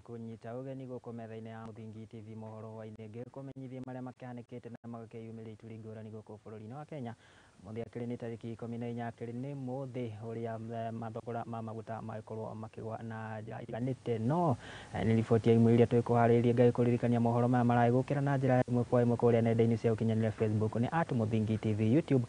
Ngĩkũnyita ũgeni gũkũ metha-inĩ ya Mũthingi TV mohoro hwainĩ, ngĩkũmenyithia marĩa makĩhanĩkĩte na magakĩyumĩria ituri ngũrani gũkũ bũrũri-inĩ wa Kenya. Mũthĩ akĩrĩ nĩ tarĩki 14, akĩrĩ nĩ mũthĩ ũrĩa mathogora ma maguta magĩkorwo makĩgwa na njĩra itiganĩte. No nĩ riboti ya imwe iria twĩkũharĩrĩria, ngagĩkũririkania mohoro maya maragĩgũkĩra na njĩra ĩmwe kwa ĩmwe kũrĩa nenda-inĩ cia ũkinyanĩria Facebook nĩ @Mũthingi TV, YouTube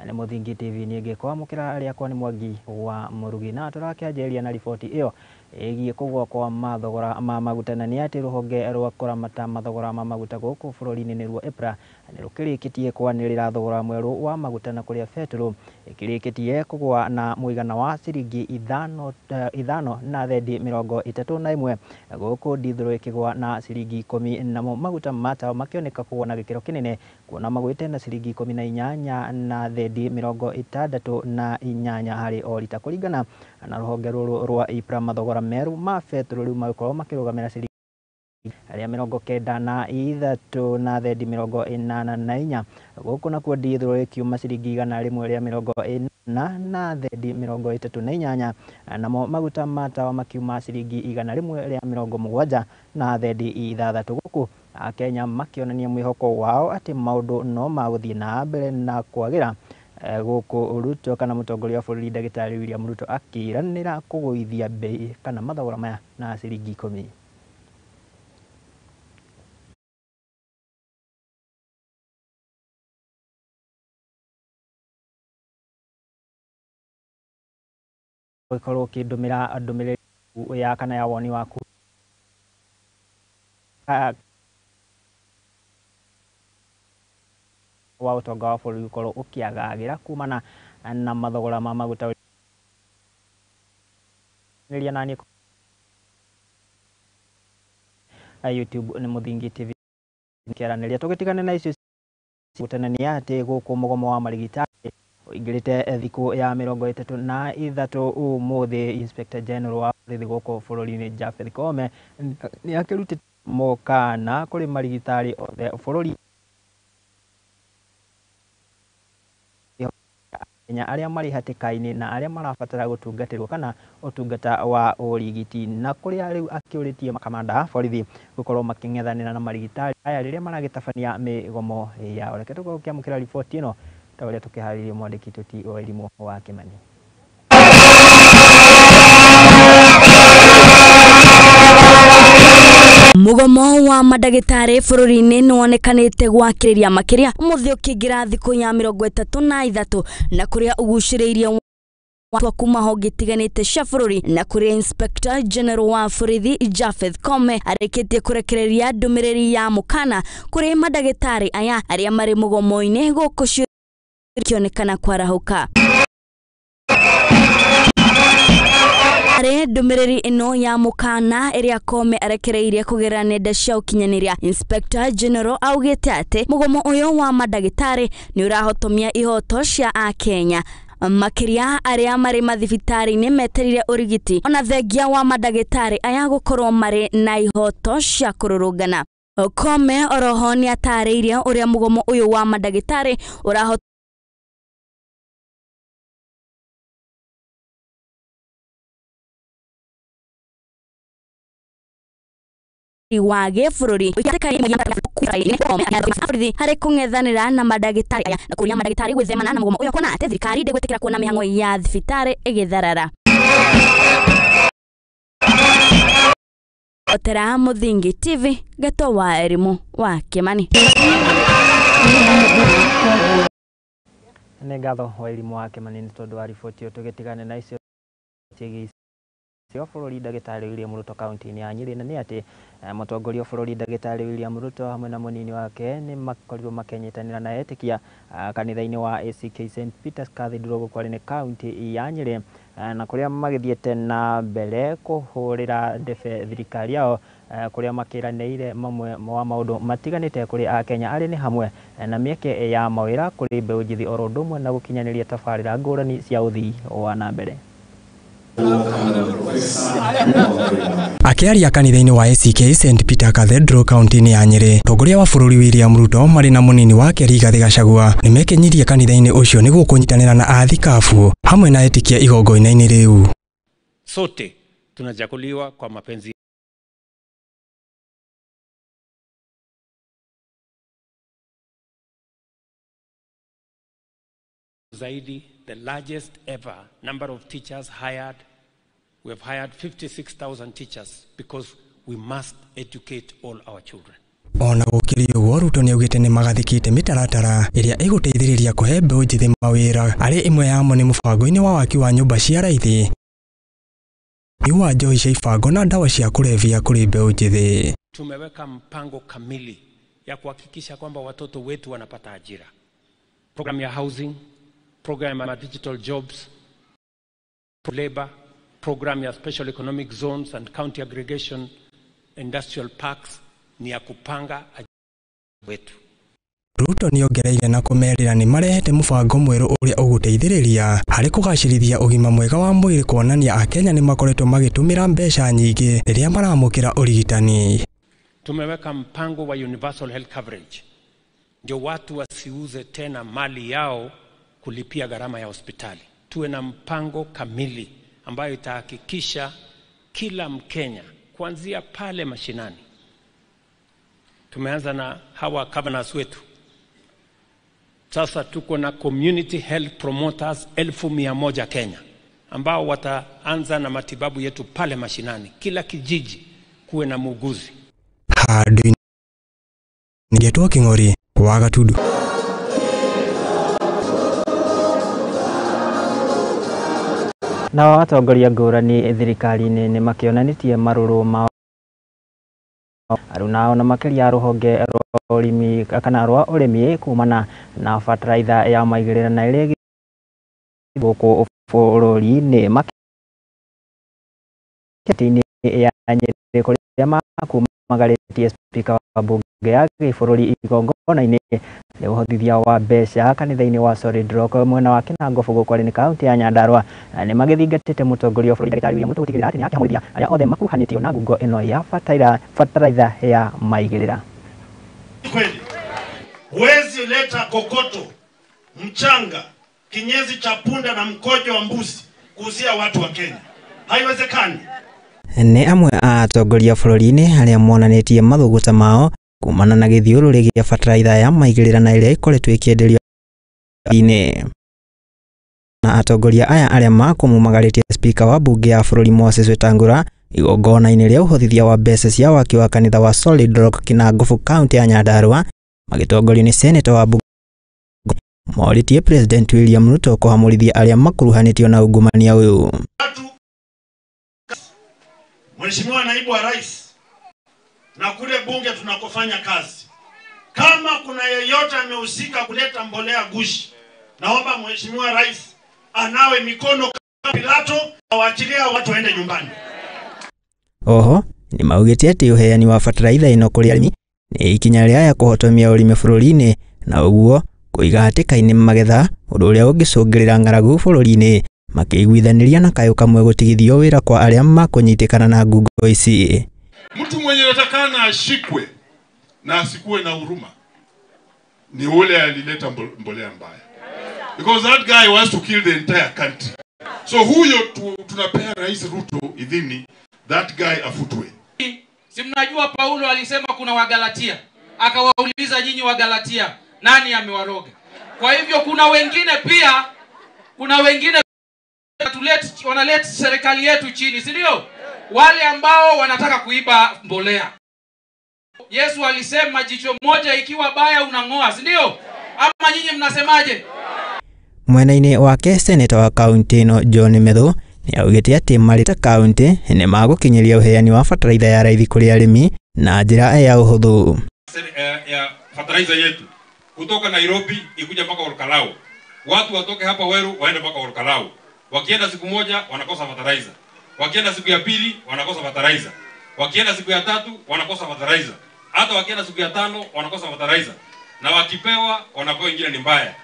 nĩ Mũthingi TV. Niĩ ngĩkwamũkĩra rĩakwa nĩ Mwangi wa Mũrugi, na tũrakĩanjĩrĩria na riboti ĩyo ĩgiĩ kũgũa kwa mathogora ma maguta, na nĩ atĩ rũhonge rwa kũramata mathogora ma maguta gũkũ bũrũri-inĩ nĩruo EPRA nĩ rũkĩrĩkĩtie kwanĩrĩra thogora mwerũ wa maguta, na kũrĩa betũrũ ĩkĩrĩkĩtie kũgũa na mũigana wa ciringi 5 na thendi 31, gũkũ ndithũrũ ĩkĩgũa na ciringi 10, namo maguta ma tawa makĩoneka kũgũa na gĩkĩro kĩnene, kuona magũĩte na ciringi 18 na thendi 68 harĩ o rita. Kũringana na rũhonge rũrũ rwa EPRA, mathogora meru ma betũrũ rĩu magĩkorwo makĩrũgamĩra ciringi rĩa 93 na thendi 84, gũkũ nakuo ndithũrũ ĩkiuma ciringi 140 na thendi 38, namo maguta ma tawa makiuma ciringi 170 na thendi 6. Gũkũ Akenya makĩonania mwĩhoko wao atĩ maũndũ no magũthiĩ na mbere na kwagĩra, gũkũ Ruto kana mũtongoria wa bũrũri ndagĩtarĩ William Ruto akĩĩranĩra kũgũithia bei kana mathogora maya na ciringi 10. Ũgĩkorwo ũkĩndũmĩra ndũmĩrĩri ya kana ya woni waku wa ũtonga wa bũrũri ũkorwo ũkĩagagĩra kumana na mathogora ma maguta. Nani YouTube nĩ Mũthingi TV kĩaranĩria tũgĩtigane na icio gũtenania atĩ gũkũ mũgomo wa marigitari ũingĩrĩte thikũ ya 33 ũmũthĩ. Inspector General wa borithi gũkũ bũrũri-inĩ Japheth Koome nĩ akĩrutĩte mũkana kũrĩ marigitari othe bũrũri Kenya arĩa marĩ hatĩka-inĩ na arĩa marabatara gũtungatĩrwo kana ũtungata wa ũrigiti, na kũrĩa rĩu akĩũrĩtie makamanda a borithi gũkorwo makĩng'ethanĩra na marigitari aya rĩrĩa maragĩtabania mĩgomo yao. Reke tũkorwo tũkĩamũkĩra riboti ĩno ta ũrĩa tũkĩharĩirie mwandĩki Tũti wa Irimũ wa Kĩmani. Mũgomo wa mandagĩtarĩ bũrũri-inĩ nĩwonekanĩte gwakĩrĩria makĩria ũmũthĩ ũkĩingĩra thikũ ya 33, na kũrĩa ũgucĩrĩirie watu kuma honge itiganĩte cia bũrũri, na kũrĩa Inspector General wa borithi Japheth Koome arĩkĩtie kũrekereria ndũmĩrĩri ya mũkana kũrĩ mandagĩtarĩ aya arĩa marĩ mũgomo-inĩ gũkũ kĩonekana kwarahũka. Arĩ ndũmĩrĩri ĩno ya mũkana ĩrĩa Koome arekereirie kũgerera nenda cia ũkinyanĩria, Inspector General augĩte atĩ mũgomo ũyũ wa mandagĩtarĩ nĩ ũrahotomia ihoto cia Akenya, makĩria arĩa marĩ mathibitarĩ-inĩ metereire ũrigiti, ona thengia wa mandagĩtarĩ aya gũkorwo marĩ na ihoto cia kũrũrũngana. Koome oroho nĩ atarĩirie ũrĩa mũgomo ũyũ wa mandagĩtarĩ ũrahota wa gĩbũrũri harĩ kũng'ethanĩra na mandagĩtarĩ aya na kũria mandagĩtarĩ gwĩthemana na mũgomo ũyũ, kuona atĩ thirikari ndĩgwĩtĩkĩra kuona mĩhang'o ya thibitarĩ ĩgĩtharara. Otera Mũthingi TV, Geto wa Elimu wa Kĩmani. Nĩ ngatho wa Elimu wa Kĩmani nĩ tondũ wa riboti ĩyo. Tũgĩtigane na icio ciĩgiĩ wa bũrũri ndagĩtarĩ William Ruto kaunti-inĩ ya Nyĩrĩ, na nĩ atĩ mũtongoria wa bũrũri ndagĩtarĩ William Ruto hamwe na mũnini wake nĩ makorirwo makĩnyitanĩra na etĩkia kanitha-inĩ wa ACK St Peter's Cathedral gũkũ arĩ nĩ kaunti ya Nyĩrĩ, na kũrĩa magĩthiĩte na mbere kũhũrĩra ndebe thirikari yao, kũrĩa makĩranĩire mamwe wa maũndũ matiganĩte kũrĩ Akenya arĩ nĩ hamwe na mĩeke ya mawĩra kũrĩ mbeũ njĩthĩ oro ũndũ ũmwe na gũkinyanĩria tabarĩra ngũrani cia ũthii wa na mbere. Akiaria kanitha-inĩ wa ACK St Peter Cathedral kaunti-inĩ ya Nyĩrĩ, mũtongoria wa bũrũri William Ruto marĩ na mũnini wake Rigathĩ Gachagua nĩmekinyirie kanitha-inĩ ũcio nĩguo kũnyitanĩra na athikabu hamwe na etĩkia igongona-inĩ rĩu. Sote tunachaguliwa kwa mapenzi Zaidi, the largest ever number of teachers hired. We have hired 56,000 teachers because we must educate all our children. Ona gũkĩrĩ ũguo, Ruto nĩaugĩte nĩmagathĩkĩte mĩtaratara ĩrĩa ĩgũteithĩrĩria kũhe mbeũ njĩthĩ mawĩra, arĩ ĩmwe yamo nĩ mũbango-inĩ wa waki wa nyũmba cia raithi wa njohi cia ibango na ndawa cia kũrebia kũrĩ mbeũ njĩthĩ. Tumeweka mpango kamili ya kuhakikisha kwamba watoto wetu wanapata ajira. Program ya housing, program ya digital jobs, labor, program ya special economic zones and county aggregation industrial parks ni ya kupanga ajira wetu. Ruto nĩongereire na kũmerĩra nĩ marehete mũbango mwerũ ũrĩa ũgũteithĩrĩria harĩ kũgacĩrithia ũgima mwega wa mwĩrĩ, kuonania Akenya nĩ makoretwo magĩtũmĩra mbeca nyingĩ rĩrĩa maramũkĩra ũrigitani. Tumeweka mpango wa universal health coverage ndio watu wasiuze tena mali yao kulipia gharama ya hospitali. Tuwe na mpango kamili ambayo itahakikisha kila Mkenya kuanzia pale mashinani. Tumeanza na hawa governors wetu. Sasa tuko na community health promoters 100,000 Kenya ambao wataanza na matibabu yetu pale mashinani. Kila kijiji kuwe na muuguzi. Hadi ningetua King'ori wa Gatudu. Nao atongoria ngũrani thirikari-inĩ nĩ makĩonanĩtie marũrũ mao arunao na makĩria rũhonge rwa ũrĩmi kana rwa ũrĩmi kumana na bataraitha ya maigĩrĩra na ĩrĩa gũkũ bũrũri-inĩ makĩtinĩ ya Nyĩrĩ kũrĩa makumagarĩtie spika wa bunge ya gĩbũrũri igongona-inĩ rĩa ũhotithia wa mbeca kanitha-inĩ wa Solid Rock mwena wa Kinango gũkũ nĩ kaunti ya Nyandarua nĩ magĩthingatĩte mũtongoria wa bũrũri Ndagĩtarĩ William Ruto gũtigĩrĩra atĩ nĩakĩhamũrithia arĩa othe makuruhanĩtio na ngungo ĩno ya bataraitha ya maigĩrĩra. Kweli huwezi leta kokoto, mchanga, kinyezi cha punda na mkojo wa mbuzi kuuzia watu wa Kenya. Haiwezekani. Nĩ amwe a atongoria bũrũri-inĩ arĩa monanĩtie mathũgũta mao kumana na gĩthiũrũrĩ gĩa bataraitha ya maigĩrĩra na ĩrĩa ĩkoretwo ĩkĩenderio inĩ. Na atongoria aya arĩa makũmumagarĩtie spika wa bunge ya bũrũri Moses Wetangula igongona-inĩ rĩa ũhothithia wa mbeca cia waki wa kanitha wa Solid Rock Kinangofu kaunti ya Nyandarua magĩtongorio nĩ seneta wa bunge morĩtie President William Ruto kũhamũrithia arĩa makuruhanĩtio na ungumania ũyũ. Mheshimiwa Naibu wa Rais, na kule bunge tunakofanya kazi, kama kuna yeyote amehusika kuleta mbolea gushi, naomba Mheshimiwa Rais anawe mikono kama Pilato, awaachilie watu waende nyumbani. Oho nĩ maugĩte atĩ ũheani wa bataraitha ĩno kũrĩ arĩmi nĩ ikinya rĩa ya kũhotomia ũrĩmi bũrũri-inĩ na ũguo kũiga hatĩka-inĩ magetha, ũndũ ũrĩa ũngĩcũngĩrĩra ng'aragu bũrũri-inĩ, makĩiguithanĩria na kayũ kamwe gũtigithio wĩra kwa arĩa makũnyitĩkana na ngungo ici. Mtu mwenye anatakana ashikwe na asikuwe na huruma ni ule alileta mbolea mbaya, because that guy wants to kill the entire country. So huyo tunapea Rais Ruto idhini that guy afutwe. Si mnajua Paulo alisema kuna Wagalatia, akawauliza nyinyi Wagalatia nani amewaroga? Kwa hivyo kuna wengine pia, kuna wengine wanaleta serikali yetu chini, si ndio? Wale ambao wanataka kuiba mbolea. Yesu alisema jicho moja ikiwa baya unang'oa, si ndio? Ama nyinyi mnasemaje? Mwena-inĩ wake seneta wa kaunti ĩno John Methu nĩaugĩte atĩ marĩ ta kaunti nĩ magũkinyĩria ũheani wa bataraitha ya raithi kũrĩ arĩmi na njĩra ya ũhũthũ. Ya fertilizer yetu kutoka Nairobi ikuja mpaka Olkalau, watu watoke hapa Weru waende mpaka Olkalau. Wakienda siku moja wanakosa fertilizer, wakienda siku ya pili wanakosa fertilizer, wakienda siku ya tatu wanakosa fertilizer, hata wakienda siku ya tano wanakosa fertilizer, na wakipewa wanapewa ingine ni mbaya.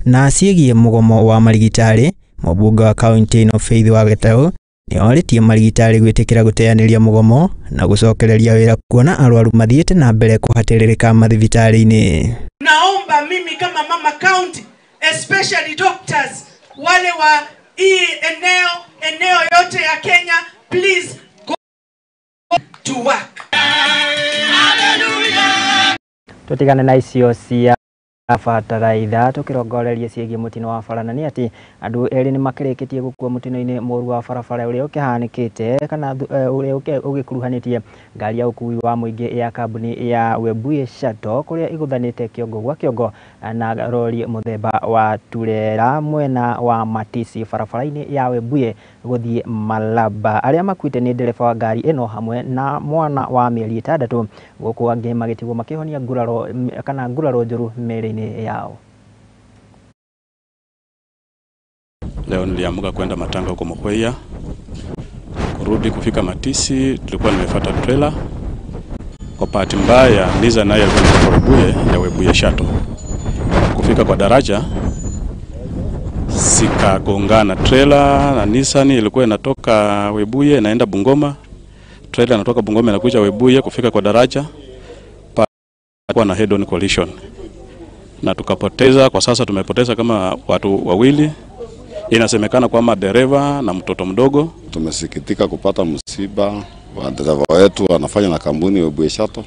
Na ciĩgiĩ mũgomo wa marigitari, mũmbunge wa kaunti ĩno Faith Wagetau nĩorĩtie marigitari gwĩtĩkĩra gũteanĩria mũgomo na gũcokereria wĩra kuona arwaru mathiĩte na mbere kũhatĩrĩrĩka mathibitarĩ-inĩ. Naomba mimi kama mama county, especially doctors wale wa hii eneo yote ya Kenya, please go to work. Tutigane na icio cia Bataraitha tukirongoreria ciĩgiĩ mũtino wa bara na nĩ atĩ andũ erĩ nĩ makĩrĩkĩtie gũkua mũtino-inĩ mũru wa barabara ũrĩa ũkĩhanĩkĩte kana ũrĩa ũgĩkuruhanĩtie ngari ya ũkui wa mũingĩ ya kambuni ya Webuye Shuttle kũrĩa ĩgũthanĩte kĩongo gwa kĩongo na rori mũthemba wa turera mwena wa Matisi barabara-inĩ ya Webuye gũthiĩ Malaba. Arĩa makuĩte nĩ ndereba wa ngari ĩno hamwe na mwana wa mĩeri 6 gũkũ angĩ magĩtigwo makĩhonia nguraro kana nguraro njũru mĩĩrĩ-inĩ yao. Leo niliamka kwenda matanga huko Mukhweya. Kurudi kufika Matisi tulikuwa nimefuata trailer. Kwa bahati mbaya Liza naye alikuwa anatoka Webuye ya Webuye Shuttle. Kufika kwa daraja sikagongana trailer na Nissan ilikuwa inatoka Webuye inaenda Bungoma. Trailer inatoka Bungoma inakuja Webuye, kufika kwa daraja pa na head on collision. Na tukapoteza, kwa sasa tumepoteza kama watu wawili. Inasemekana kwamba dereva na mtoto mdogo. Tumesikitika kupata msiba wa dereva wetu anafanya na kampuni Webuye Shuttle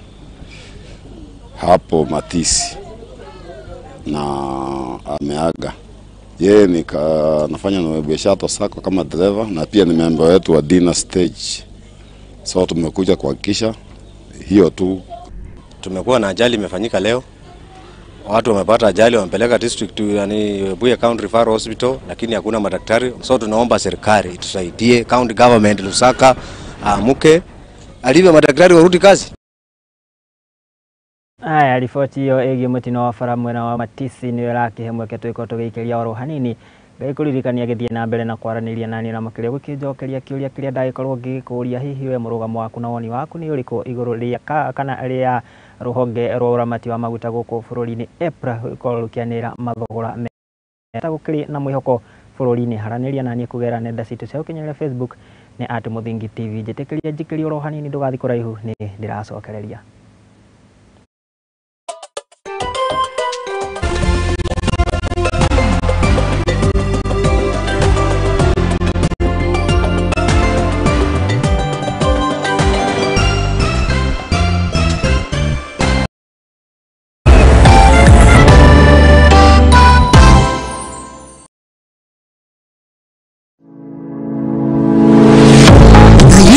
hapo Matisi na ameaga. Yeye ni anafanya na Webuye Shuttle Sacco kama dereva na pia ni member wetu wa dinner stage. So tumekuja kuhakikisha hiyo tu. Tumekuwa na ajali imefanyika leo. Watu wamepata ajali wamepeleka district, yani Webuye County Referral Hospital, lakini hakuna madaktari. So tunaomba serikali itusaidie, county government Lusaka aamuke, alivyo madaktari warudi kazi. Aya, riboti iyo ĩgiĩ mũtino wa bara mwena wa Matisi nĩyo ĩrakĩhe mweke tũgĩkorwo tũgĩikĩria oro hanini. Ngĩkũririkania gĩthiĩ na mbere na kwaranĩria nani na makĩria gũkĩnjokeria kĩũria kĩrĩa ndagĩkorwo ngĩgĩkũria, hihi we mũrũgamo waku na woni waku nĩ ũrĩkũ igũrũ rĩa kana rĩa rũhonge rwa ũramati wa maguta gũkũ bũrũri-inĩ EPRA gũkorwo rũkĩanĩrĩra mathogora meta gũkĩrĩ na mwĩhoko bũrũri-inĩ. Haranĩria naniĩ kũgerera nenda citũ cia ũkinyanĩria Facebook nĩ @Mũthingi TV. Njĩtĩkĩria njikĩrie oro hanini, ndũgathiĩ kũraihu, nĩ ndĩracokereria.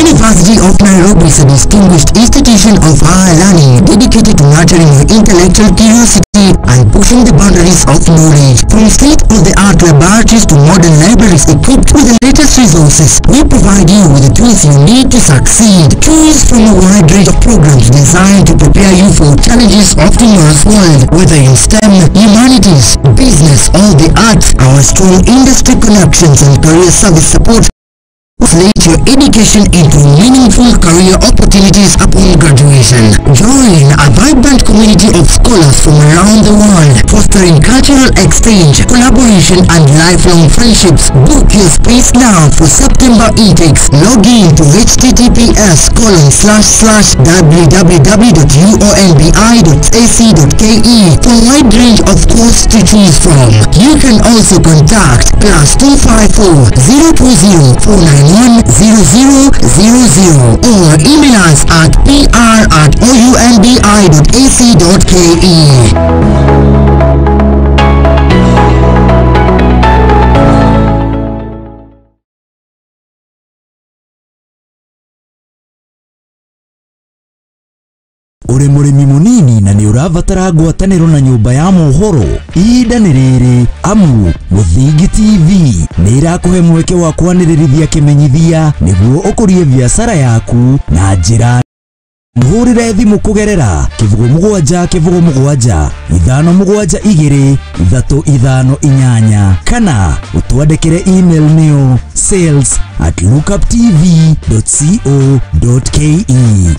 University of Nairobi is a distinguished institution of higher learning dedicated to nurturing your intellectual curiosity and pushing the boundaries of knowledge. From state-of-the-art laboratories to modern libraries equipped with the latest resources, we provide you with the tools you need to succeed. Choose from a wide range of programs designed to prepare you for challenges of tomorrow's world, whether in STEM, humanities, business, or the arts. Our strong industry connections and career service support translate your education into meaningful career opportunities upon graduation. Join a vibrant community of scholars from around the world, fostering cultural exchange, collaboration, and lifelong friendships. Book your space now for September intakes. Log in to https://www.uonbi.ac.ke for a wide range of courses to choose from. You can also contact +254 020 491 0000 or email us at pr@ounbi.ac.ke. Uri murimi munini na ni urabatara ngwataniro na nyumba ya mohoro, ihinda ni riri amu Muthingi TV ni irakuhe mweke wa kwanĩrĩrithia kĩmenyithia nĩguo ũkũrie biacara yaku na njĩra. Mũhũrĩre thimũ kũgerera 07 07 572 358 kana ũtwandĩkĩre email nĩyo sales@lookuptv.co.ke.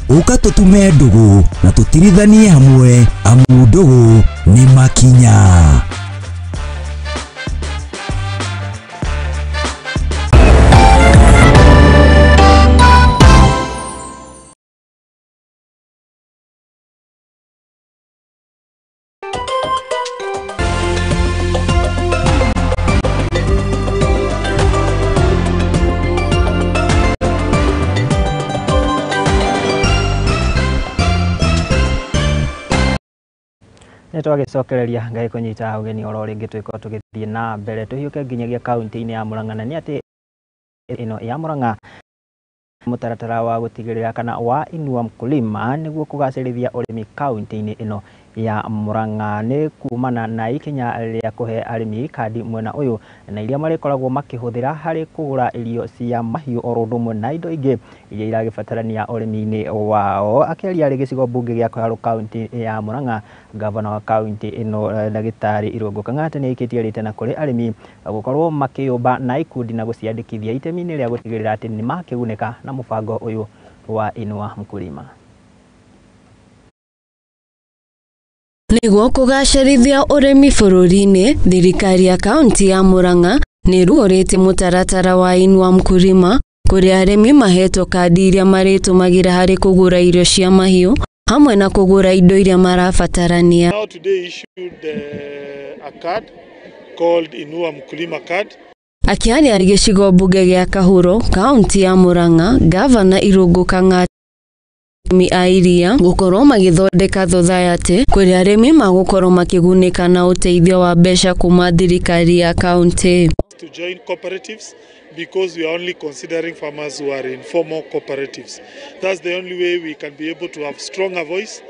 Ũka tũtume ndũgũ na tũtirithanie hamwe, amu ndũgũ nĩ makinya. Nĩ twagĩcokereria Ngai kũnyita ũgeni oro rĩngĩ twĩkorwo tũgĩthiĩ na mbere tũhiũke nginyagia kaunti-inĩ ya Murang'a, na nĩ atĩ ĩno ya Murang'a mũtaratara wa gũtigĩrĩra kana wa Inua Mkulima nĩguo kũgacĩrithia ũrĩmi kaunti-inĩ ĩno ya Murang'a nĩ kumana na ikinya rĩa kũhe arĩmi kandi mwena ũyũ na iria marĩkoragwo makĩhũthĩra harĩ kũgũra irio cia mahiũ oro ũndũ ũmwe na indo ingĩ iria iragĩbatarania ũrĩmi-inĩ wao. Akĩaria arĩ gĩcigo mbunge gĩa Kiharu kaunti ya Murang'a, gavana wa kaunti ĩno ndagĩtarĩ Irũngũ Kang'ata nĩ aikĩtie rĩtana kũrĩ arĩmi gũkorwo makĩyũmba na ikundi na gũciandĩkithia itemi-inĩ rĩa gũtigĩrĩra atĩ nĩ makĩgunĩka na mũbango ũyũ wa Inua Mkulima. Nĩguo kũgacĩrithia ũrĩmi bũrũri-inĩ, thirikari ya kaunti ya Murang'a nĩĩrugũrĩtie mũtaratara wa Inua Mkulima kũrĩa arĩmi mahetwo kandi iria marĩtũmagĩra harĩ kũgũra irio cia mahiũ hamwe na kũgũra indo iria marabatarania. Now today issued a card called Inua Mkulima card. Akĩaria gĩcigo mbunge gĩa Kahuro, kaunti ya Murang'a, gavana Irũngũ Kang'ata arĩmi a iria gũkorwo magĩthondeka thothaitĩ kũrĩa arĩmi magũkorwo makĩgunĩka na ũteithio wa mbeca kuma thirikari ya kaunti. To join cooperatives because we are only considering farmers who are in formal cooperatives. That's the only way we can be able to have stronger voice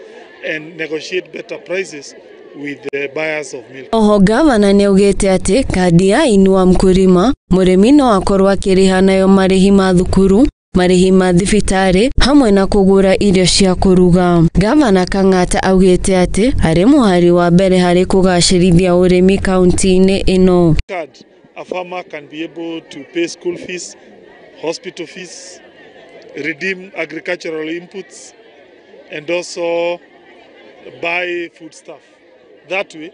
and negotiate better prices with the buyers of milk. Oho gavana nĩaugĩte atĩ kandi ya Inua Mkulima mũrĩmi no akorwo akĩrĩha nayo marĩhi ma thukuru, marĩhi ma thibitarĩ hamwe na kũgũra irio cia kũruga. Gavana Kang'ata augĩte atĩ arĩ mũhari wa mbere harĩ kũgacĩrithia ũrĩmi kaunti-inĩ ĩno. Card, a farmer can be able to pay school fees, hospital fees, redeem agricultural inputs, and also buy foodstuff. That way,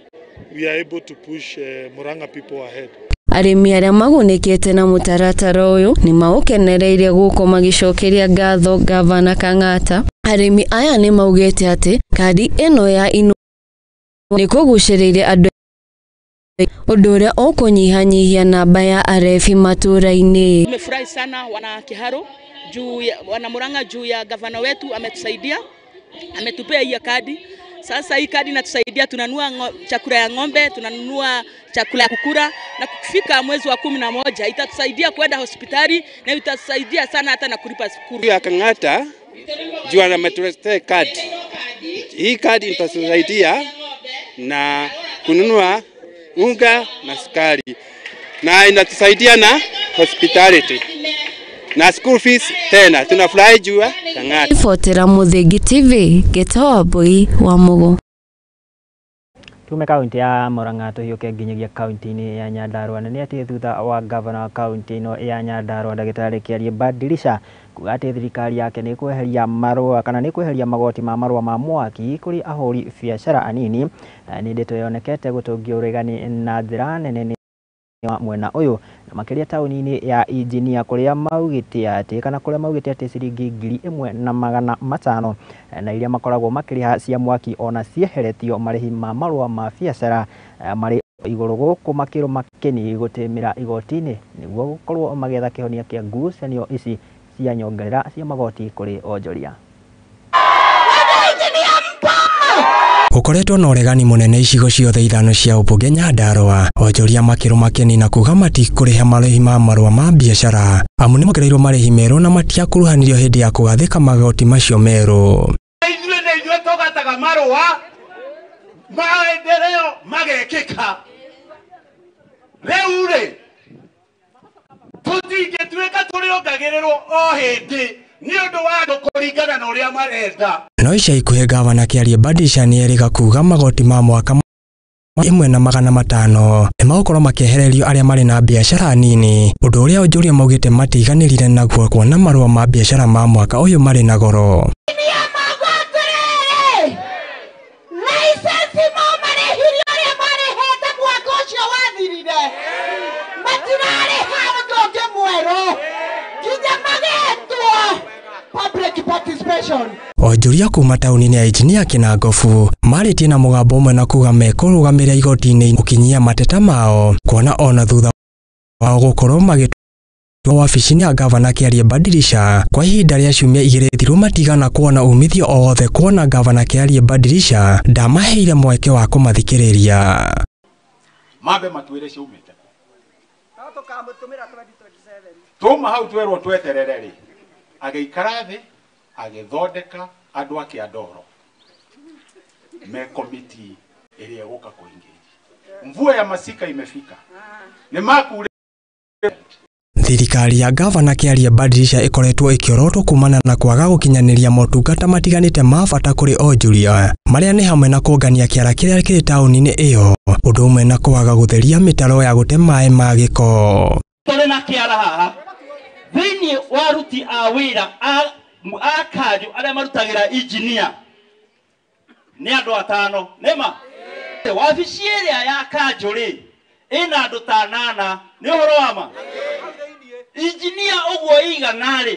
we are able to push Murang'a people ahead. Arĩmi arĩa magunĩkĩte na mũtaratara ũyũ nĩ maũkenereire gũkũ magĩcokeria ngatho gavana Kang'ata. Arĩmi aya nĩ maugĩte atĩ kandi ĩno ya Inua nĩ kũgucĩrĩirie andũ ũndũ ũrĩa ũkũnyihanyihia namba ya arebi matũra-inĩ. Tumefurahi sana wana Kiharu juu ya, wana Murang'a juu ya gavana wetu ametusaidia, ametupea hii kadi. Sasa hii kadi inatusaidia, tunanunua chakula ya ng'ombe, tunanunua chakula ya kukura, na kufika mwezi wa 11 itatusaidia kwenda hospitali na itatusaidia sana hata na kulipa shukuru. Ya Kang'ata juu ametuletea kadi. Hii kadi itatusaidia na kununua unga na sukari, na inatusaidia na hospitality na school fees tena. Tunafurahi juu ya Kang'ata. Fotera Muthingi TV, Gĩtoa Mbui wa Mũgũ. Tume kaunti ya Murang'a tũhiũke nginyagia kaunti-inĩ ya Nyandarua, na nĩ atĩ thutha wa gavana wa kaunti ĩno ya Nyandarua ndagĩtarĩ Kĩarie Badilisha kuga atĩ thirikari yake nĩ kweheria marũa kana nĩ kweheria magoti ma marũa ma mwaki kũrĩ ahũri biacara anini, nĩ ndeto yonekete gũtũngia ũregani na njĩra nene nĩ mwena ũyũ na makĩria taũni-inĩ ya Injinia kũrĩa maugĩte atĩ kana kũrĩa maugĩte atĩ ciringi 1500 na iria makoragwo makĩrĩha cia mwaki ona cieheretio marĩhi ma marũa ma biacara marĩ igũrũ gũkũ makĩrwo makeni gũtĩmĩra igoti-inĩ nĩguo gũkorwo magĩetha kĩhonia kĩa ngucanio ici cia nyongerera cia magoti kũrĩ onjoria. Gũkoretwo na ũregani mũnene icigo ciothe ithano cia ũmbunge Nyandarua, onjoria makĩrwo makeni na kuga matikũrĩha marĩhi ma marũa ma biacara amu nĩmongereirwo marĩhi merũ na matiakuruhanirio hĩndĩ ya kũgathĩka magoti macio merũ. Ithuĩ nĩ ithuĩ tũgataga marũa maendeleo magekĩka. Rĩu rĩ tũtingĩtuĩka tũrĩongagĩrĩrwo o hĩndĩ nĩ ũndũ wa andũ kũringana na ũrĩa marenda. No ica ikuhĩ gavana Kĩarie Badilisha nĩerĩga kuga magoti ma mwaka 1500 nĩmagũkorwo makĩehererio arĩa marĩ na biacara nini, ũndũ ũrĩa onjoria maugĩte matiganĩrire naguo kuona marũa ma biacara ma mwaka ũyũ marĩ na goro. Onjoria kuma taũni-inĩ ya Injinia Kĩnangobu marĩtie na mũgambo ũmwe na kuga mekũrũgamĩra igoti-inĩ gũkinyia mateta mao kuona ona thutha wao gũkorwo magĩtwo Wabici-inĩ ya ngavana Kĩarie Badirisha kwa ihinda rĩa ciumia 2 thiru matigana kuona umithio o wothe kuona ngavana Kĩarie Badirisha ndamaheire mweke wa kũmathikĩrĩria. Mambe matwĩre ciumĩte tuma hau twerwo tweterere rĩ, agĩikara thĩ agĩthondeka andũ ake a ndoro me komiti ĩrĩa ĩgũka kũingĩria. Mvua ya masika imefika, nĩ makure. Thirikari ya ngavana Kĩarie Badirisha ĩkoretwo ĩkĩorotwo kumana na kwaga gũkinyanĩria motungata matiganĩte ma bata kũrĩ onjoria marĩa nĩ hamwe na kũngania kĩara kĩrĩa kĩrĩ taũni-inĩ ĩyo, ũndũ ũmwe na kwaga gũtheria mĩtaro ya gũte maĩ ma gĩko. Tũrĩ na kĩara haha thĩinĩ wa aruti a wĩra a kanjũ arĩa marutagĩra injinia nĩ andũ 5 nĩma wabici ĩrĩa ya kanjũ rĩ ĩna andũ ta 8 nĩ ũhoro wa ma injinia ũguo igana rĩ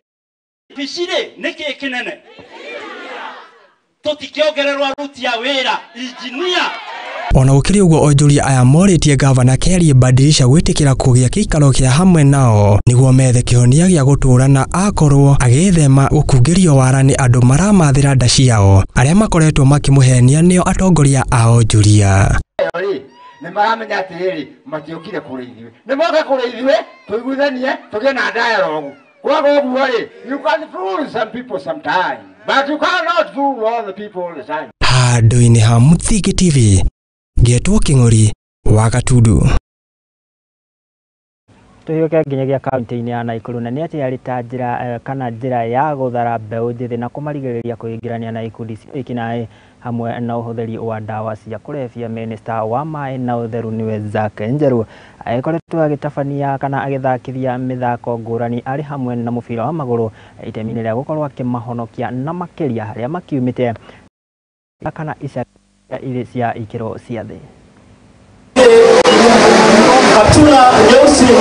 wabici rĩ nĩ kĩĩ kĩnene tũtikĩongererwo aruti a wĩra injinia. Ona gũkĩrĩ ũguo onjoria aya morĩtie ngavana Kĩarie Badirisha gwĩtĩkĩra kũgĩa gĩikaro kĩa hamwe nao nĩguo methe kĩhonia gĩa gũtũũra na akorwo agĩthema gũkungĩrio wara nĩ andũ maramathĩra nda ciao arĩa makoretwo makĩmũhenia nĩo atongoria a onjoria. Nĩ maramenya atĩrĩrĩ matiũkire kũrĩ ithuĩ, nĩ moka kũrĩ ithuĩ tũiguithanie tũgĩe na dialogue. Kwaga ũguo rĩ, you can fool some people sometime but you cannot fool all the people all the time. Handũ-inĩ ha Mũthingi TV ngetwo Kĩng'ori wa Gatundu. Tũhiũke nginyagia kaunti-inĩ ya Naikuru na nĩ atĩ yarĩ ta njĩra kana njĩra ya gũthara mbeũ njĩthĩ na kũmarigĩrĩria kwĩingĩrania na ikundi cia wĩkinaĩ hamwe na ũhũthĩri wa ndawa cia kũrebia. Minista wa maĩ na ũtheru nĩwe Zack Njeru agĩkoretwo agĩtabania kana agĩthakithia mĩthako ngũrani arĩ hamwe na mũbira wa magũrũ itemi-inĩ rĩa gũkorwo akĩmahonokia na makĩria arĩa makiumĩte kana icagi irĩ cia ikĩro cia thĩ.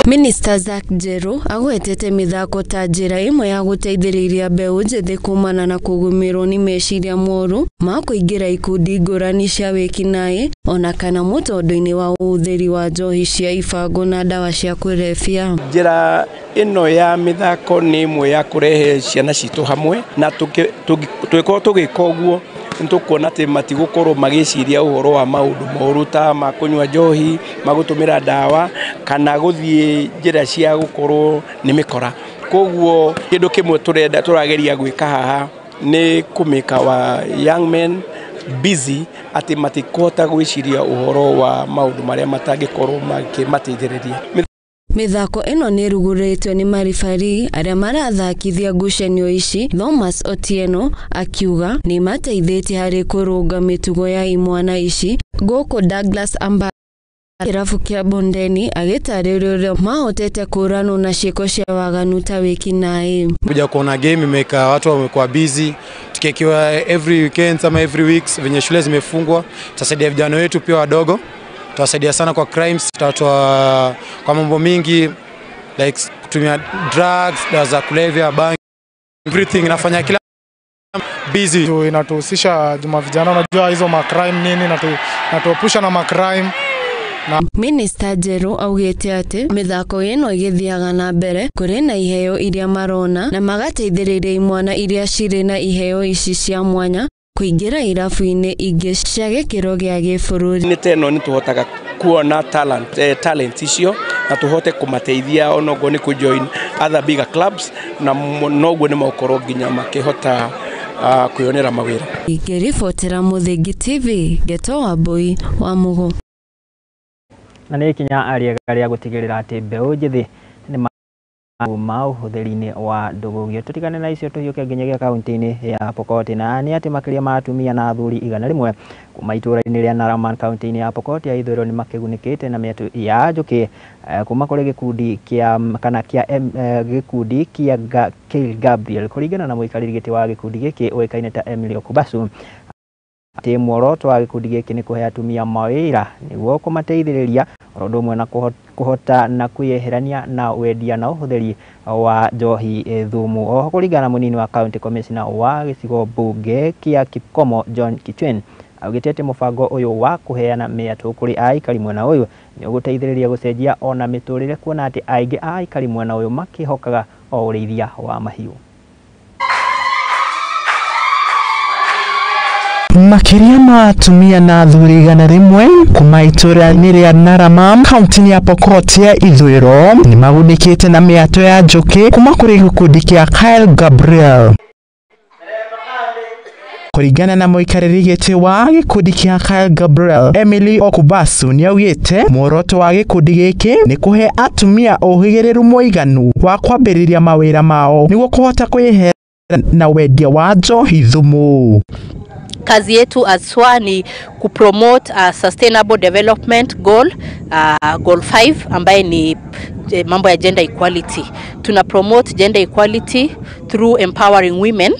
Minister Zack Njeru agwetete mĩthako ta njĩra ĩmwe ya gũteithĩrĩria mbeũ njĩthĩ kumana na kũgũmĩrwo nĩ meciria moru ma kũingĩra ikundi ngũrani cia wĩkinaĩ ona kana mũtondo-inĩ wa ũhũthĩri wa njohi cia ibango na ndawa cia kũrebia. Njĩra ĩno ya mĩthako nĩ ĩmwe ya kũrehe ciana citũ hamwe na tũngĩkorwo tũgĩka ũguo nĩtũkuona atĩ matigũkorwo magĩciria ũhoro wa maũndũ moru ta ma kũnyua njohi, ma gũtũmĩra ndawa kana gũthiĩ njĩra cia gũkorwo nĩ mĩkora. Koguo kĩndũ kĩmwe tũrenda tũrageria gwĩka haha nĩ kũmĩka wa young men busy atĩ matikũhota gwĩciria ũhoro wa maũndũ marĩa matangĩkorwo makĩmateithĩrĩria. Mĩthako ĩno nĩ ĩrugũrĩtio nĩ maribari arĩa marathakithia ngucanio ici. Thomas Otieno akiuga nĩ mateithĩtie harĩ kũrũnga mĩtugo ya imwana ici. Gũkũ Douglas Amba kĩrabu kĩa Bondeni agĩtarĩria ũrĩa mahotete kũũranwo na ciĩko cia waganu ta wĩkinaĩ. Kuja kuona game imeweka watu wamekuwa busy, tukiwa every weekend ama every weeks venye shule zimefungwa, tutasaidia vijana wetu pia wadogo. Tutawasaidia sana kwa crimes, tutatoa kwa mambo mingi like kutumia drugs, dawa za kulevya, bangi, everything inafanya kila busy. Inatuhusisha juma vijana, unajua hizo ma crime nini, natuepusha na ma crime. Minister Njeru augĩte atĩ mĩthako ĩno ĩgĩthiaga na mbere kũrĩ na iheo iria marona na magateithĩrĩria imwana iria cirĩ na iheo ici cia mwanya kũingĩra irabu-inĩ ingĩ cia gĩkĩro gĩa gĩbũrũri. Nĩ teno nĩ tũhotaga kuona talent icio na tũhote kũmateithia onoguo nĩ kũ join other bigger clubs na noguo nĩ magũkorwo nginya makĩhota kwĩyonera mawĩra. Ngĩribotera Mũthingi TV, Geto Wambui wa Mũgũ. Na nĩ ikinya rĩega rĩa gũtigĩrĩra atĩ mbeũ njĩthĩ nĩ ma ũhũthĩri-inĩ wa ndũgũgio. Tũtigane na icio tũhiũke nginyagia kaunti-inĩ ya Pokot na nĩ atĩ makĩria ma atumia na athuri 100 kuma itũũra-inĩ rĩa Naraman kaunti-inĩ ya Pokot ya ithũĩro nĩ makĩgunĩkĩte na mĩatũ ya njũkĩ kuma kũrĩ gĩkundi kĩa kana kĩa gĩkundi kĩa Kale Gabriel. Kũringana na mũikarĩri gĩtĩ wa gĩkundi gĩkĩ ũĩkaine ta Emilio Kubasu, atĩ muoroto wa gĩkundi gĩkĩ nĩ kũhe atumia mawĩra nĩguo kũmateithĩrĩria oro ũndũ ũmwe na kũhota na kwĩyeherania na wendia na ũhũthĩri wa njohi thumu. Oho kũringana na mũnini wa county commissioner wa gĩcigo mbunge kĩa Kipkomo John Kichwen, Augĩte atĩ mũbango ũyũ wa kũheana mĩatũ kũrĩ aikari mwena ũyũ nĩ ũgũteithĩrĩria gũcenjia ona mĩtũrĩre kuona atĩ aingĩ a aikari mwena ũyũ makĩhokaga o ũrĩithia wa mahiũ. Makĩria ma atumia na athuri 100 kuma itũra-inĩ rĩa Narama kaunti-inĩ ya Pokot ya Ithũĩro nĩ magunĩkĩte na mĩatũ ya njũkĩ kuma kũrĩ gĩkundi kĩa Kyle Gabriel. Kũringana na mũikarĩri gĩtĩ wa gĩkundi kĩa Kyle Gabriel, Emily Okubasu nĩaugĩte muoroto wa gĩkundi gĩkĩ nĩ kũhe atumia ũhĩgĩrĩru mũiganu wa kwambĩrĩria mawĩra mao nĩguo kũhota kwĩhera na wendia wa njohi thumu. Kazi yetu aswa ni kupromote sustainable development goal, goal 5 ambaye ni mambo ya gender equality. Tuna promote gender equality through empowering women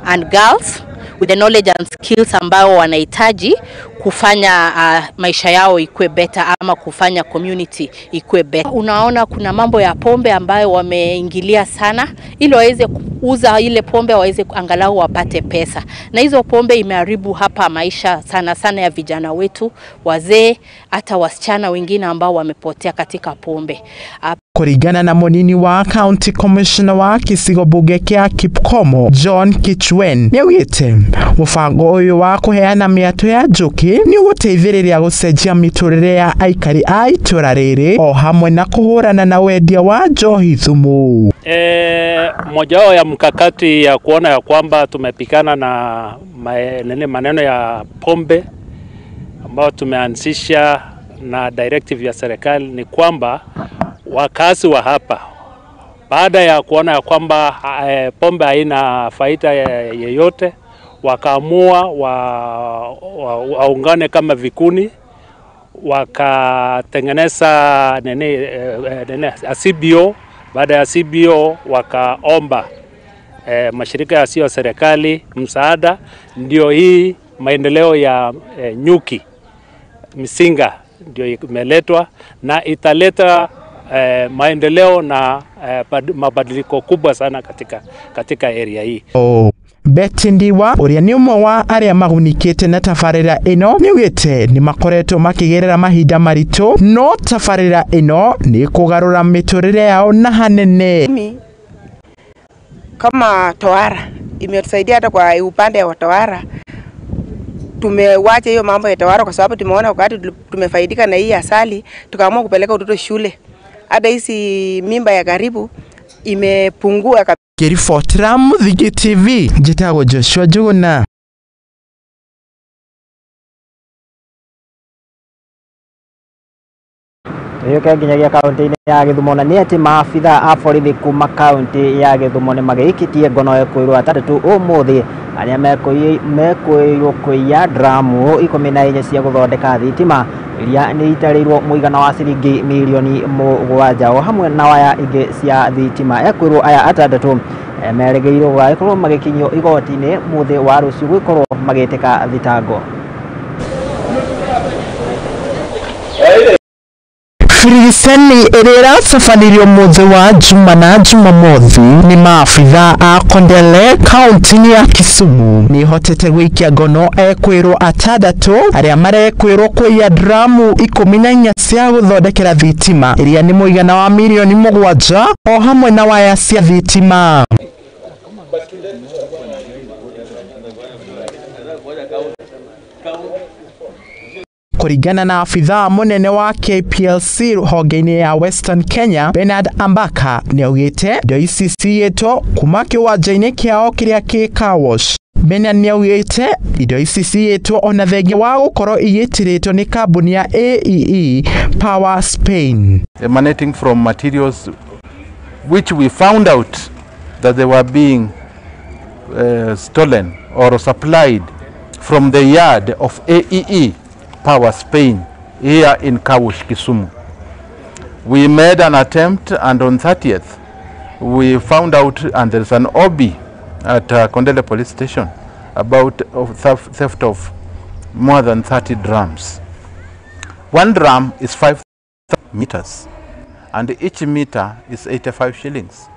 and girls with the knowledge and skills ambao wanahitaji kufanya maisha yao ikue better ama kufanya community ikue better. Unaona kuna mambo ya pombe ambayo wameingilia sana ili waweze kuuza ile pombe waweze angalau wapate pesa. Na hizo pombe imeharibu hapa maisha sana sana ya vijana wetu, wazee, hata wasichana wengine ambao wamepotea katika pombe. Kũringana na mũnini wa County Commissioner wa gĩcigo mbunge kĩa Kipkomo John Kichwen nĩaugĩte mũbango ũyũ wa kũheana mĩatũ ya njũkĩ nĩ ũgũteithĩrĩria gũcenjia mĩtũrĩre ya aikari a itũra rĩrĩ o hamwe na kũhũrana na wendia wa njohi thumu. Moja wao ya mkakati ya kuona ya kwamba tumepikana na maneno ya pombe ambayo tumeanzisha na directive ya serikali ni kwamba wakazi wa hapa baada ya kuona ya kwamba pombe haina faida yeyote wakaamua waungane kama vikuni wakatengeneza nene CBO. Baada ya CBO wakaomba mashirika yasiyo ya serikali msaada, ndio hii maendeleo ya nyuki misinga ndio imeletwa na italeta maendeleo na mabadiliko kubwa sana katika area hii. Betty Ndiwa ũrĩa nĩ ũmwe wa arĩa magunĩkĩte na tabarĩra ĩno nĩaugĩte nĩ makoretwo makĩgerera mahinda maritũ no tabarĩra ĩno nĩ kũgarũra mĩtũrĩre yao na hanene. Mimi kama tohara imetusaidia hata kwa upande wa tohara. Tumewacha hiyo mambo ya tohara kwa sababu tumeona wakati tumefaidika na hii asali tukaamua kupeleka watoto shule. Hata hizi mimba ya karibu imepungua kabisa. Ngĩribotera Mũthingi TV njĩtagwo Joshua Njuguna. Tuyoke nginyagia kaunti-inĩ ya Gĩthumo na nĩ atĩ maabitha a borithi kuma kaunti ya Gĩthumo nĩ magĩikĩtie ngono ekwĩrwo atatũ ũmũthĩ arĩa mekwĩrwo kũiya dramu 14 cia gũthondeka thitima iria nĩ itarĩirwo mũigana wa ciringi mirioni 7 o hamwe na waya ingĩ cia thitima. Ekwĩrwo aya atandatũ merĩgĩrĩirwo gũgagĩkorwo magĩkinyio igoti-inĩ mũthĩ wa rũciũ gwĩkorwo magĩtĩka thitango. Birigiceni ĩrĩa ĩratabanirio mũthĩ wa Juma na Jumamothi nĩ maabitha a Kondele kaunti-inĩ ya Kisumu nĩ ĩhotete gũikia ngono ekwĩrwo atandatũ arĩa marekwĩrwo kũiya dramu 14 cia gũthondekera thitima iria nĩ mũigana wa mirioni 7 o hamwe na waya cia thitima. Kũringana na abithaa mũnene wa KPLC honge-inĩ ya Western Kenya Bernard Ambaka nĩaugĩte indo ici ciyĩtwo kuma kĩwanja-inĩ kĩao kĩrĩa kĩ Carwash. Bernard nĩaugĩte indo ici ciyĩtwo ona thengia wa gũkorwo igĩtirĩtwo nĩ kambuni ya AEE Power Spain. Emanating from materials which we found out that they were being stolen or supplied from the yard of AEE Power Spain here in Kawush, Kisumu. We made an attempt, and on 30th we found out, and there's an OB at Kondele Police Station about theft of more than 30 drums. One drum is 5 meters, and each meter is 85 shillings.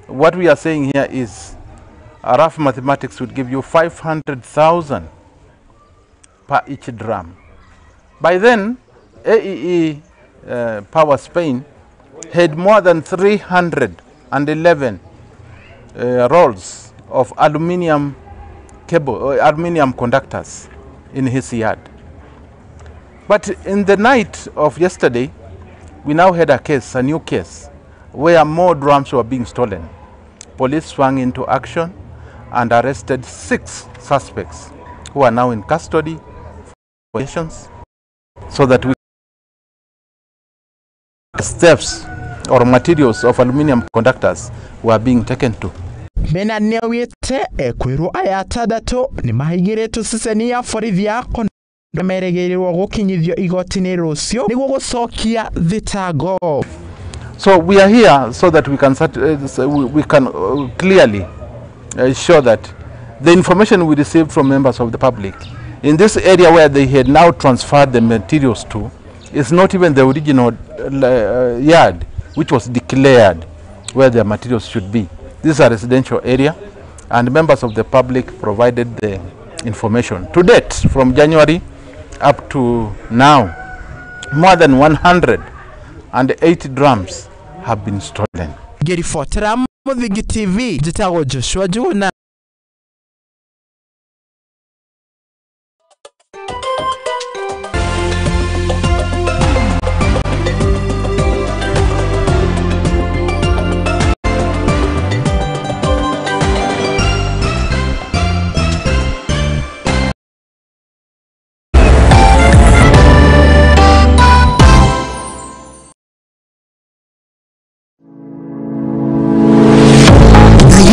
What we are saying here is rough mathematics would give you 500,000 per each drum. By then, AEE Power Spain had more than 311 rolls of aluminium cable, aluminium conductors in his yard. But in the night of yesterday, we now had a case, a new case, where more drums were being stolen. Police swung into action and arrested 6 suspects who are now in custody for questions, so that we steps or materials of aluminium conductors were being taken to. Mena nĩaugĩte ekwĩrwo aya atandatũ nĩmahaigĩrĩtwo ceceni ya borithi ya Kondele merĩgĩrĩirwo gũkinyithio igoti-inĩ rũciũ nĩguo gũcokia thitango. So we are here so that we can clearly show that the information we received from members of the public in this area where they had now transferred the materials to is not even the original yard which was declared where their materials should be. This is a residential area, and members of the public provided the information. To date, from January up to now, more than 108 drums have been stolen. Ngĩribotera Mũthingi TV, njĩtagwo Joshua Njuguna.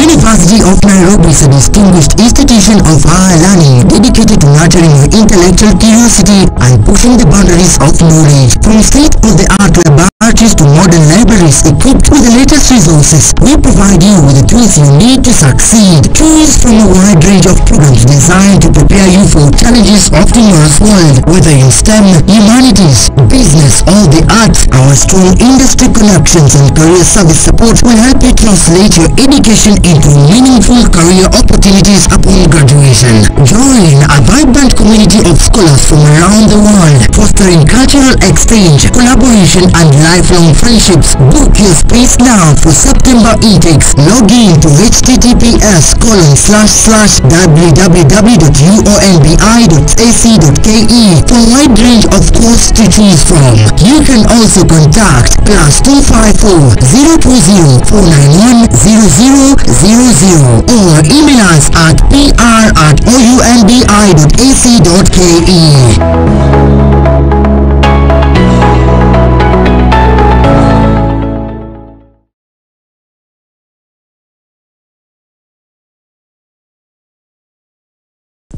University of Nairobi is a distinguished institution of higher learning dedicated to nurturing your intellectual curiosity and pushing the boundaries of knowledge. From state-of-the-art laboratories to modern libraries equipped with the latest resources, we provide you with the tools you need to succeed. Choose from a wide range of programs designed to prepare you for challenges of tomorrow's world, whether in STEM, humanities, business, or the arts. Our strong industry connections and career service support will help you translate your education into meaningful career opportunities upon graduation. Join a vibrant community of scholars from around the world, fostering cultural exchange, collaboration, and lifelong friendships. Book your space now for September intakes. Log in to https://www.uonbi.ac.ke for a wide range of courses to choose from. You can also contact +254 020 491 0000 or email us at pr@ounbi.ac.ke.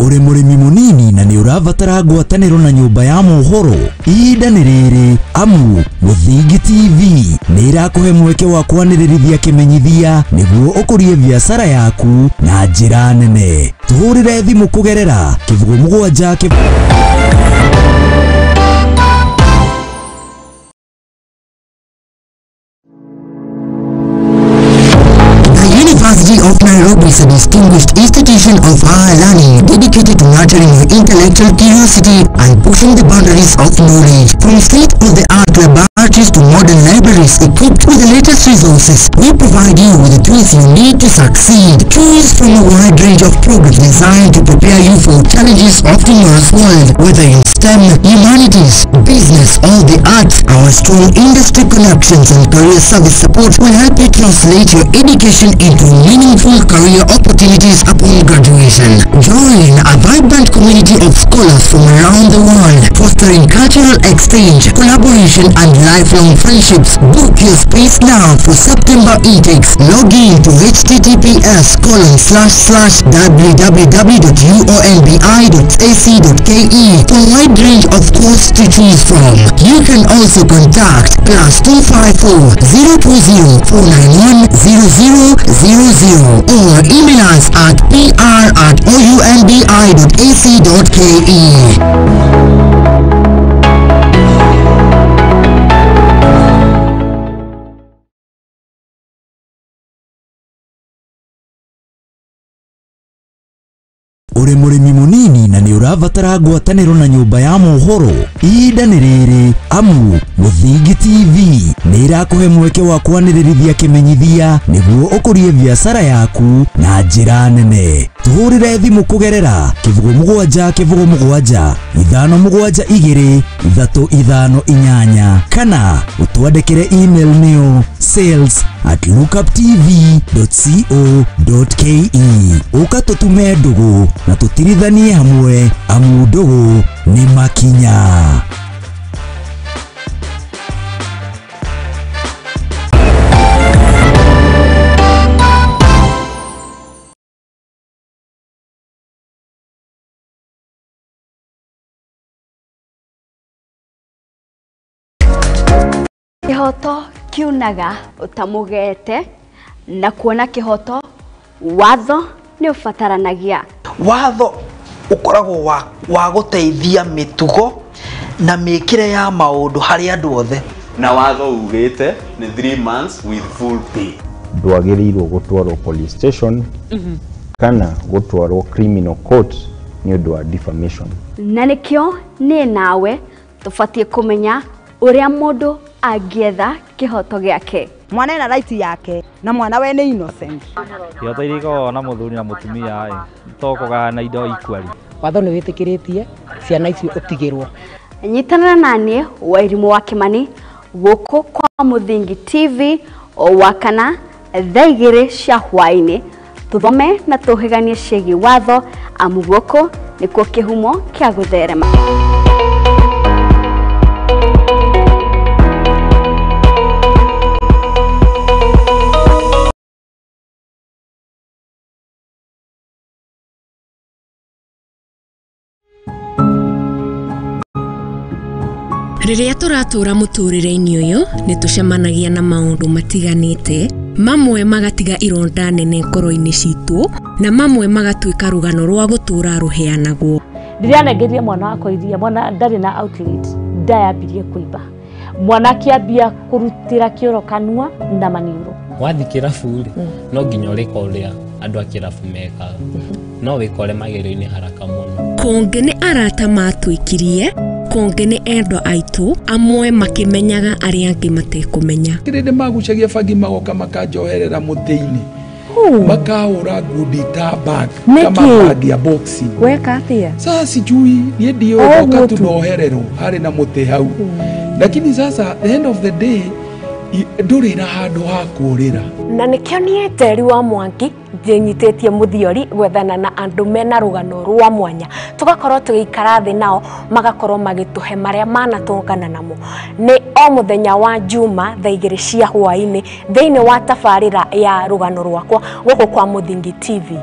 Ũrĩ mũrĩmi mũnini na nĩ ũrabatara ngwatanĩro na nyũmba ya mohoro, ihinda nĩ rĩrĩ amu Mũthingi TV nĩ ĩrakũhe mweke wa kwanĩrĩrithia kĩmenyithia nĩguo ũkũrie biacara yaku na njĩra nene. Tũhũrĩre thimũ kũgerera 07. University of Nairobi is a distinguished institution of higher learning dedicated to nurturing your intellectual curiosity and pushing the boundaries of knowledge. From state-of-the-art laboratories to modern libraries equipped with the latest resources, we provide you with the tools you need to succeed. Choose from a wide range of programs designed to prepare you for challenges of tomorrow's world, whether in STEM, humanities, business, or the arts. Our strong industry connections and career service support will help you translate your education into meaningful career opportunities upon graduation. Join a vibrant community of scholars from around the world, fostering cultural exchange, collaboration, and lifelong friendships. Book your space now for September intakes. Log in to https://www.uonbi.ac.ke for a wide range of courses to choose from. You can also contact +254 020 491 0000 or email us at pr@ounbi.ac.ke. Ũrĩ mũrĩmi mũnini na nĩ ũrabatara ngwatanĩro na nyũmba ya mohoro, ihinda nĩ rĩrĩ amu Mũthingi TV nĩ ĩrakũhe mweke wa kwanĩrĩrithia kĩmenyithia nĩguo ũkũrie biacara yaku na njĩra nene. Tũhũrĩre thimũ kũgerera 07 07 572 358 kana ũtwandĩkĩre email nĩyo sales@lookuptv.co.ke. Ũka tũtume ndũgũ na tũtirithanie hamwe amu ndũgũ nĩ makinya. Kĩhoto kiunaga ũtamũgete na kuona kĩhoto watho nĩ ũbataranagia. Watho ũkoragwo wa gũteithia mĩtugo na mĩkĩre ya maũndũ harĩ andũ othe. Na watho ugĩte nĩ 3 months with full pay. Ndwagĩrĩirwo gũtwarwo police station kana gũtwarwo criminal court nĩ ũndũ wa defamation. Na nĩkĩo niĩ nawe tũbatiĩ kũmenya ũrĩa mũndũ angĩetha kĩhoto gĩake. Mwana ena right yake na mwana we nĩ innocent. Kĩhoto iria ikoragwo na mũthuri na mũtumia ĩ to kũgayana indo equally. Watho nĩ wĩtĩkĩrĩtie ciana icio ũtigĩrwo. Nyitanĩra na niĩ Wairimũ wa Kĩmani gũkũ kwa Mũthingi TV o Wakana thaa 2 cia hwaĩ-inĩ, tũthome na tũhĩganie ciĩgiĩ watho amu gũkũ nĩkuo kĩhumo kĩa gũtherema. Rĩrĩa tũratũra mũtũrĩre-inĩ ũyũ nĩ tũcemanagia na maũndũ matiganĩte, mamwe magatiga ironda nene ngoro-inĩ citũ na mamwe magatuĩka rũgano rwa gũtũra rũheanagwo. Ndĩranengeria mwana wakwa iria, mwana ndarĩ na outlet, ndayambirie kũimba, mwana akĩambia kũrutĩra kĩoro kanua na maniũrũ. Wathiĩ kĩrabu rĩ, no nginya ũrĩka ũrĩa andũ a kĩrabu mekaga, no wĩkore magerio-inĩ haraka mũno. Kũngĩ nĩ arata matwĩkirie, kũngĩ nĩ endwa aitũ, amwe makĩmenyaga arĩa angĩ matekũmenya. Kĩrĩndĩ magucagia bangi magoka makanjoherera mũtĩ-inĩ, makahũra ngundi ta bag kama bag ya boxing. Weka atĩa? Sasa sijui niĩ ndiũĩ, ndoka tu nohererwo harĩ na mũtĩ hau, lakini sasa the end of the day ndũrĩ na handũ ha kũũrĩra. Na nĩkĩo niĩ Njeri wa Mwangi ndĩnyitĩtie mũthiori gwethana na andũ mena rũgano rwa mwanya, tũgakorwo tũgĩikara thĩ nao magakorwo magĩtũhe marĩa manatũngana namo. Nĩ o mũthenya wa Juma thaa 2 cia hwaĩ-inĩ thĩinĩ wa tabarĩra ya rũgano rwakwa gũkũ kwa Mũthingi TV.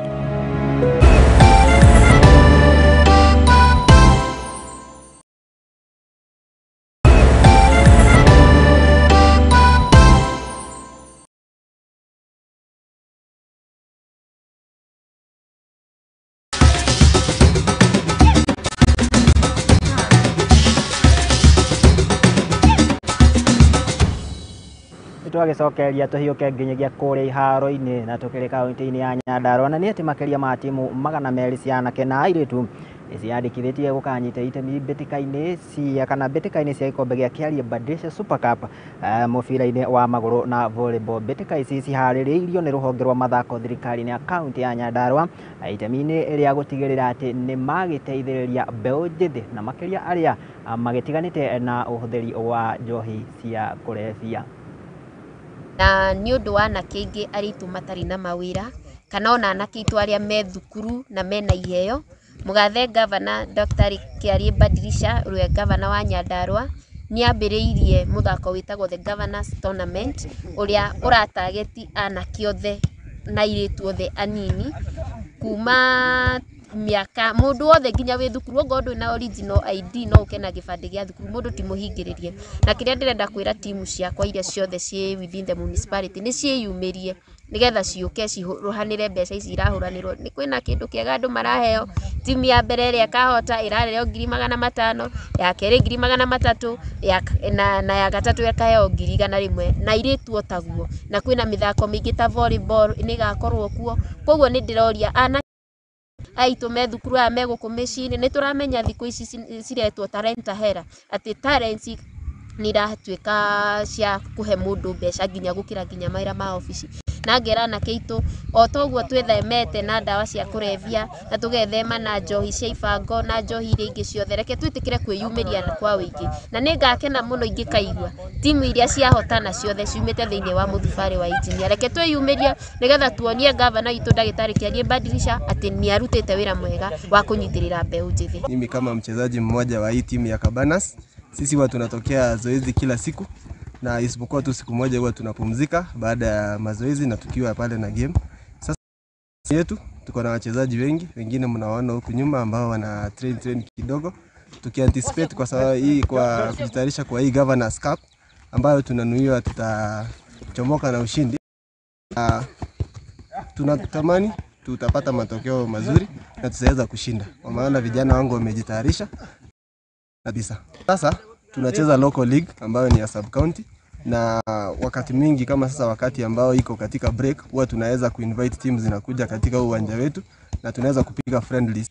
Twagicokeria tuhiuke nginyagia kuria iharo-inĩ na tukĩrĩ kaunti-inĩ ya Nyandarua, na nĩ atĩ makĩria ma timu 200 cia anake na airĩtu nĩ ciandĩkithĩtie gũkanyita itemi mbĩtĩka-inĩ cia kana mbĩtĩka-inĩ cia gĩkombe gĩa Kĩarie Badilisha Super Cup mũbira-inĩ wa magũrũ na volleyball. Mbĩtĩka ici ciharĩrĩirio nĩ rũhonge rwa mathako thirikari-inĩ ya kaunti ya Nyandarua itemi-inĩ rĩa gũtigĩrĩra atĩ nĩ magĩteithĩrĩria mbeũ njĩthĩ na makĩria arĩa magĩtiganĩte na ũhũthĩri wa njohi cia kũrebia. Na nĩ ũndũ wa anake aingĩ arĩa aitũ matarĩ na mawĩra kana ona anake aitũ arĩa me thukuru na mena iheo, mũgathe gavana Dr. Kĩarie Badilisha ũrĩa gavana wa Nyandarua nĩ ambĩrĩirie mũthako wĩtagwo The Governors Tournament ũrĩa ũratageti anake othe na airĩtu othe anini kuma miaka mundu wothe nginya wi thukuru ongorwo nduri na original ID no uke na gibande gia thukuru mundu ti muhingiririe. Na kiria ndirenda kwira timu ciakwa iria ciothe ci within the municipality ni ciiyumirie nigetha ciuke ciruhanire mbeca ici irahuranirwo. Ni kwina kindu kiega andu maraheo, timu ya mbere iria ikahota irareheo 500,000, ya keri 300,000, ya na ya gatatu ikaheo 100,000 na iritu otaguo. Na kwina mithako mingi ta volleyball ni igakorwo kuo, koguo ni ndiroria ana Aitũ me thukuru, aya me gũkũ mĩciĩ-inĩ, nĩ tũramenya thikũ ici ciretwo talenta hera, atĩ talents nĩ iratuĩka cia kũhe mũndũ mbeca nginya gũkĩra nginya mawĩra ma obici. Na ngera anake aitũ, o toguo twĩthemete na ndawa cia kũrebia na tũgethema na njohi cia ibango na njohi iria ingĩ ciothe, reke twĩtĩkĩre kwĩyumĩria kwa wĩingĩ. Na nĩ ngakena mũno ingĩkaigua timu iria ciahotana ciothe ciumĩte thĩinĩ wa mũthubarĩ wa Engineer. Reke twĩyumĩrie nĩgetha tuonie gavana witũ ndagĩtarĩ Kĩarie Badilisha atĩ nĩ arutĩte wĩra mwega wa kũnyitĩrĩra mbeũ njĩthĩ. Mimi kama mchezaji mmoja wa hii timu ya Cabanas, sisi huwa tunatokea zoezi kila siku na isipokuwa tu siku moja huwa tunapumzika baada ya mazoezi na tukiwa pale na game. Sasa yetu tuko na wachezaji wengi, wengine mnawaona huku nyuma ambao wana train kidogo, tukianticipate kwa sababu hii, kwa kujitayarisha kwa hii Governors Cup ambayo tunanuiwa tutachomoka na ushindi. Tunatamani tutapata matokeo mazuri na tutaweza kushinda, kwa maana vijana wangu wamejitayarisha kabisa. Sasa tunacheza local league ambayo ni ya sub county, na wakati mwingi kama sasa wakati ambao iko katika break, huwa tunaweza kuinvite teams zinakuja katika uwanja wetu na tunaweza kupiga friendlies.